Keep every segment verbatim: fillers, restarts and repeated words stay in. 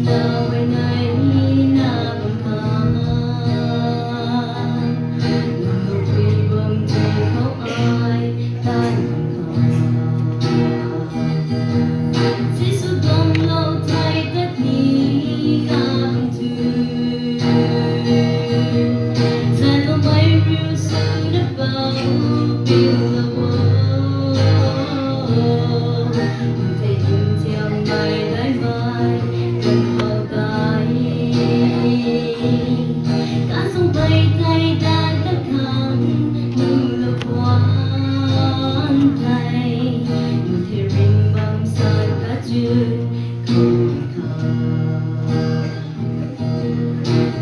Nai nai na bam kha, nang lou pui bam tei khou ai tan bam kha. Jisu tuang lou thei tat ni ka bam tu. Zan lou mei riu sw na bam piu lou o. Tei kum thiam mei dai mei kan khou dai. Ka sung pei tei dan ta khang nu lou puan tei. Nu tei ring bam san ka chun khou kha.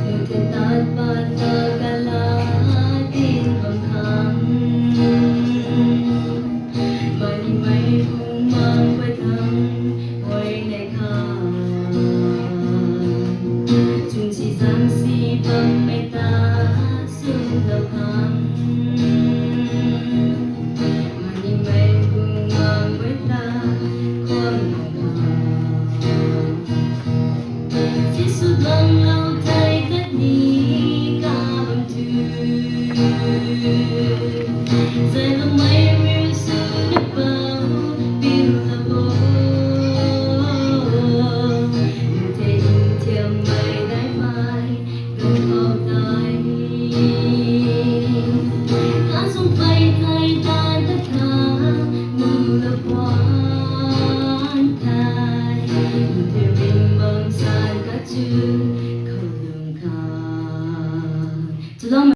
Nu tei tat pat ta ka la tin bam khang. Mani mei bung mang guay thang guay nei kha. Chun si zang si bam mei ta sum lou khang. Mani mei bung mang guay ta khwan lou khang. Jisu tuang lou thei tat ni ka bam tu. Zai lou mei riu sw na bam piu lou o. Nu tei kum thiam mei dai mei kan khou dai. Ka sung pei tei dan ta khang nu lou puan tei. Nu tei ring bam san ka chun khou lung kha. Chalom.